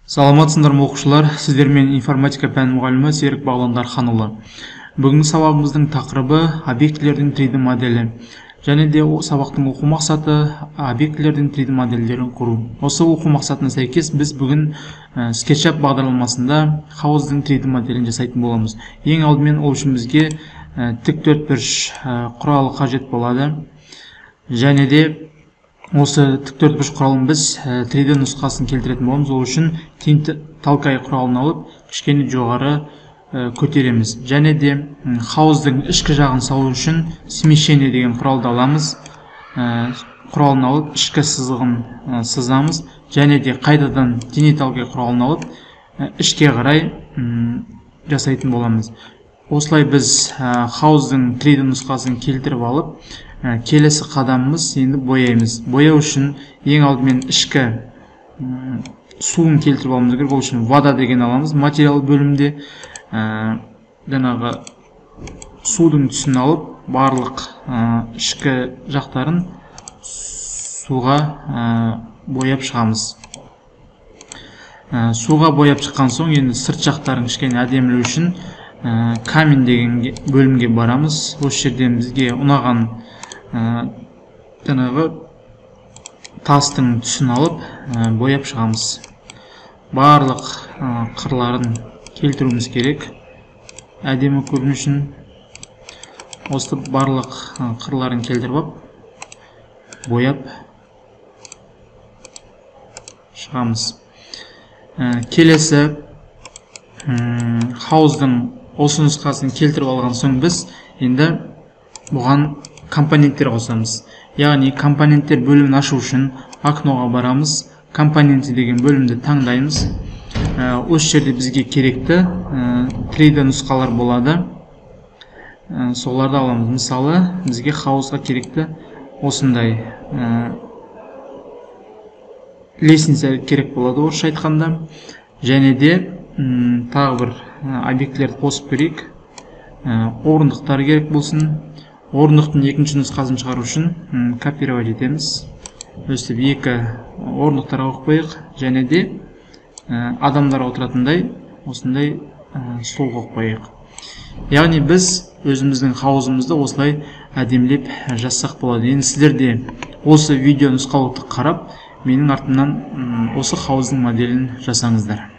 Саламатсыңдар ма, оқушылар? Сіздермен информатика пән мұғалімі Серік Бағлан Дарханұлы. Бүгінгі сабағымыздың тақырыбы объектілердің 3D моделі. Және де сабақтың оқу мақсаты объектілердің 3D модельдерін құру. Осы оқу мақсатына сәйкес біз бүгін SketchUp бағдарламасында хауыздың 3D моделін жасайтын боламыз. Ең алдымен ол үшін бізге тік төртбұрыш құралы қажет болады. Және де осы тік төртбұрыш құралын біз 3D нұсқасын келтіретін боламыз. Ол үшін тинталкай құралын алып, кішкене жоғары көтереміз. Және де хауыздың ішкі жағын салу үшін смещение деген құралды аламыз. Құралын алып, ішкі сызығын сызамыз. Және де қайтадан тинталкай құралын алып, ішке қарай жасайтын боламыз. Осылай біз хауыздың 3D нұсқасын келтіріп алып, келесі қадамымыз енді бояймыз. Бояу үшін ең алдымен ішкі суын келтіріп алуымыз керек. Ол үшін вода деген аламыз. Материал бөлімінде жаңағы судың түсін алып, барлық ішкі жақтарын суға бояп шығамыз. Суға бояп шыққан соң енді сырт жақтарын кішкене әдемілеу үшін камень деген бөлімге барамыз. Осы жерден бізге ұнаған жаңағы тастың түсін алып бояп шығамыз. Барлық қырларын келтіруіміз керек әдемі көріну үшін. Осы барлық қырларын келтіріп алып бояп шығамыз. Келесі хауыздың осы нұсқасын келтіріп алған соң біз енді бұған компоненттер қосамыз. Яғни компоненттер бөлімін ашу үшін окноға барамыз, компоненты деген бөлімді таңдаймыз. Осы жерде бізге керекті 3D нұсқалар болады. Соларды аламыз. Мысалы, бізге хауызға керекті осындай лестница керек болады, орысша айтқанда. Және де тағы бір объектілерді қосып көрейік. Орындықтар керек болсын. Орындықтың екінші нұсқасын шығару үшін копировать етеміз. Өстіп екі орындықтарға қойып қояйық. Және де адамдар отыратындай осындай стол қойып қояйық. Яғни біз өзіміздің хауызымызды осылай әдемілеп жасасақ болады. Енді сіздер де осы видео нұсқаулықты қарап, менің артымнан осы хауыздың моделін жасаңыздар.